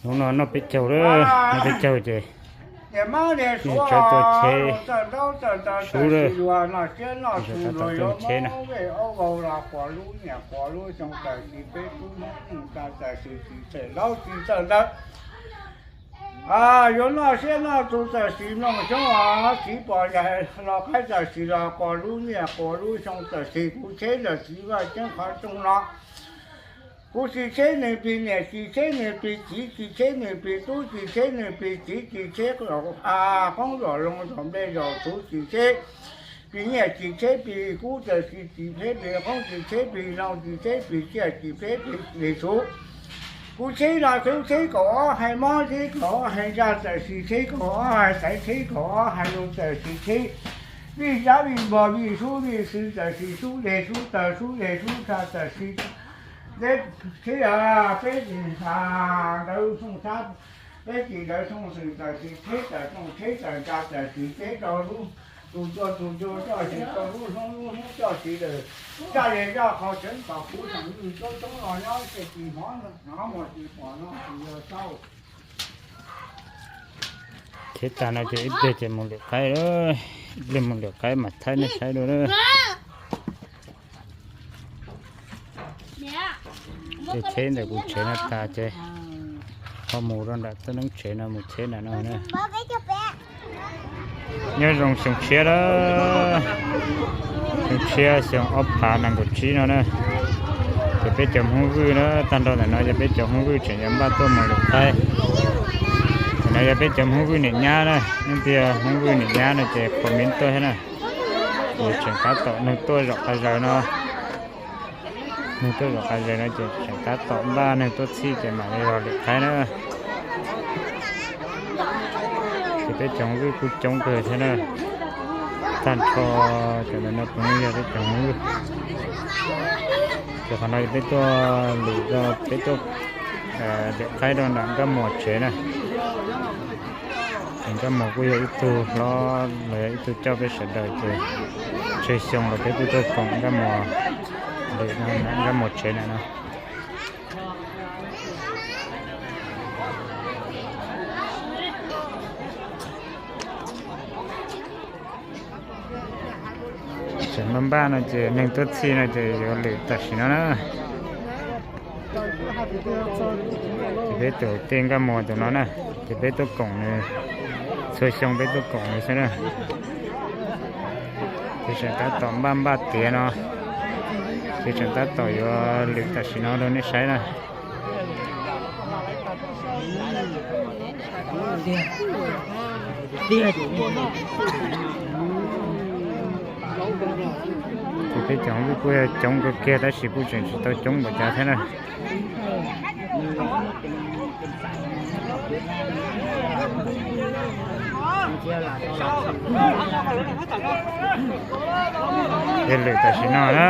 Hnub no noj peb caug lawm, noj peb caug ces tsawv tuaj cheb sub lawm, tsawv tuaj cheb na. Yuav noj siab noj tus txawm sis mloog xyoob os, txiv pom yawg los qaib txawm sis los quas lub niaj quas lub xyoo txawm sis kuv cheb ntawm txiv vaj ceeb qhov rooj no. Kuv tsis cheb nws plig niam, tsis cheb nws plig txiv, tsis cheb nws plig tub, tsis cheb nws plig txiv, tsis cheb qoob zom loo zom nplej zom txhuv, tsis cheb plig nyiaj, tsis cheb plig kub, txawm sis tsis cheb plig qoob, tsis cheb plig loo, tsis cheb plig tsiaj, tsis cheb plig txhuv. Kuv cheb no xyoob cheb kaum ob hais, mob cheb kaum ob hais, ntsa txawm sis cheb kaum ob hais, xaiv cheb kaum ob hais, lus txawm sis cheb vij sab vij npog vij sub vij xwm txawm sis sub deg sub taw sub deg sub tsa txawm sis deb cheb peb tsis ntawd thooj sab, peb tsis ntawd thooj xwm txawm sis cheb txawm rooj cheb txawm ntsa txawm sis cheb rau lub tus cua tus cua coj sis rau lub hnub lub hnub coj sis lawm. Zaj le zaj qhov tseeb kom kuv tseem yug coob coob los nyob ces tsis hnov hnov mus tsis pom no tsis yog tau. Cheb tag no ces ib pliag ces mus lwm qaib, ib pliag mus lwm qaib mam thaij nej saib dua na. Ces cheb ntawm kuv tsev no tas ces ho mus rau nram toj neeb tsev no mus cheb nram no na. Nyob zoo xyoo tshiab lawm, xyoo tshiab xyoo ob phav nees nkaum tsib no na. Ces peb cov Hmoob Vwj na, tag nrho ntawm no ces peb cov Hmoob Vwj tseem yuav npaj tuaj mus lwm qaib. Ntawm no yog peb cov Hmoob Vwj niam nyab na, nej tiag Hmoob Vwj niam nyab no ces comment tuaj thiab na. Ces tseem tab tom neeg tuaj zom qab zaws no. Neeg tuaj zom qab zaws no ces tseem tab tom npaj neeg tuaj txhij ces mam li los lwm qaib na. Ces peb cov Hmoob Vwj kuj coob kawg thiab na. Tag nrho cov ntawm no puav leej yog peb cov Hmoob Vwj. Ces qhov no peb tuaj lwm, peb tuaj lwm qaib rau nram Nkaj Muas tsev na. Ces Nkaj Muas kuj yog ib tug hlob los yog ib tug coj peb sawv daws ces tsawg xyoo los peb kuj tuaj koom Nkaj Muas, lwm Nkaj Muas tsev na no. Tseem npaj npaj no ces neeg tuaj txhij no ces yuav lwm tam sim no na. Ces peb tus tej Nkaj Muas tus no na, ces peb tuaj koom nws, txhua xyoo peb tuaj koom nws xwb na. Ces tseem tab tom npaj npaj tiav no, ces tseem tab tom yuav lwm tam sim no rau nej saib na. Ces peb cov Hmoob Vwj kuj yog coob kawg kiag tab sis kuj tseem tsis tau coob npaum cas thiab na. Ces lwm tam sim no na.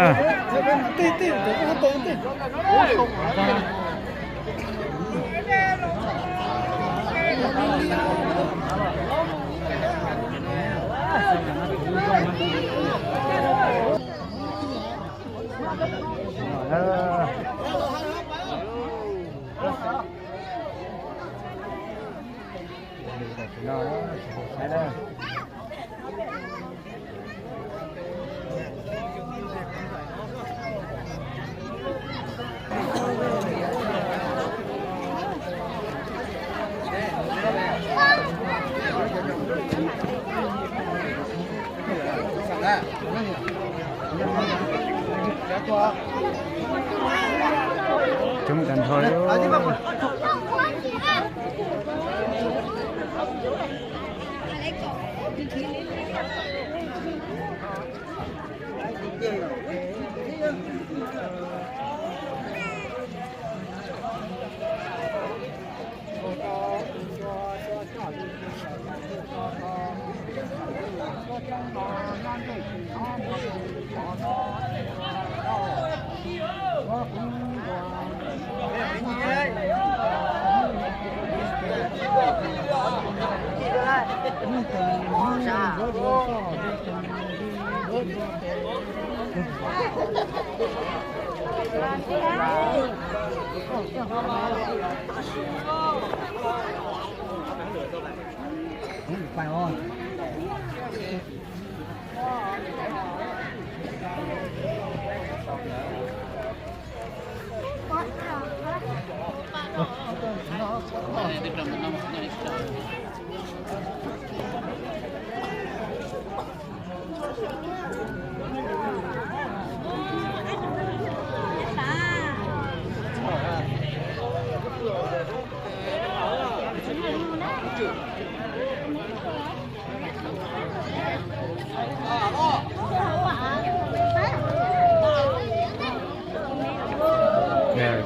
Coob tag nrho li.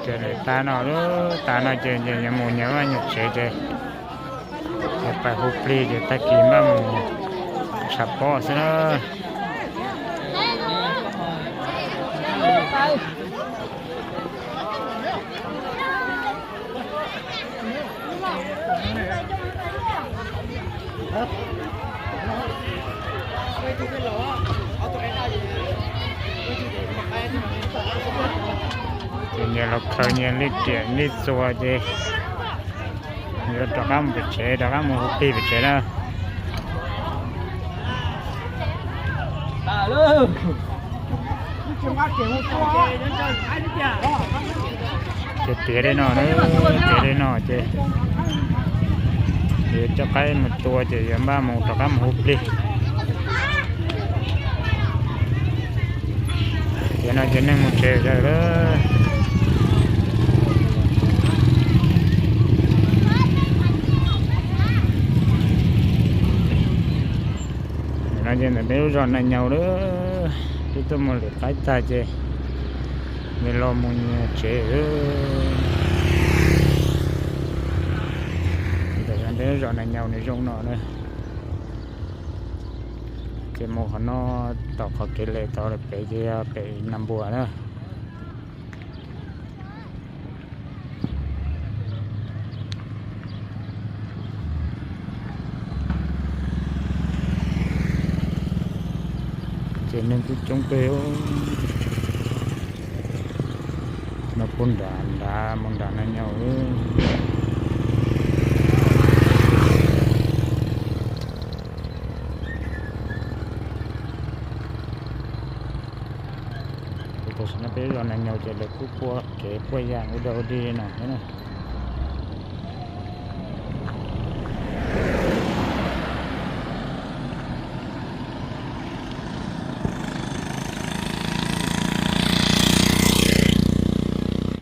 Ces lawv tas no lawm, tas no ces yuav mus nyob nyuam tsev ces, ces pais hu plig ces tag kis npaj mus tshav pob xwb na. Ces nyias los khaws nyias li riam li txuas ces yuav rov qab mus pem tsev, rov qab mus hu plig pem tsev na. Ces tiav li no na, tiav li no ces yuav coj qaib mus tua ces yuav npaj mus rov qab mus hu plig. Tiav no ces neeg mus tsev lawm. No ces ntawm peb lub zos Nais Nyaus lawm, twb tuaj mus lwm qaib tag ces nws los mus nyias tsev. Ntawm peb lub zos Nais Nyaus nws zoo no na. Ces mus qhov no, tom qhov kev lem tod lawm pem ces yog pem Nas Npuas na. Ces neeg kuj coob kawg. No puag nram nrad mus nram Nais Nyaus. Ces tam sim no peb zos Nais Nyaus ces lawv kuj puab kev puab yam ua dog ua dig no thiab na.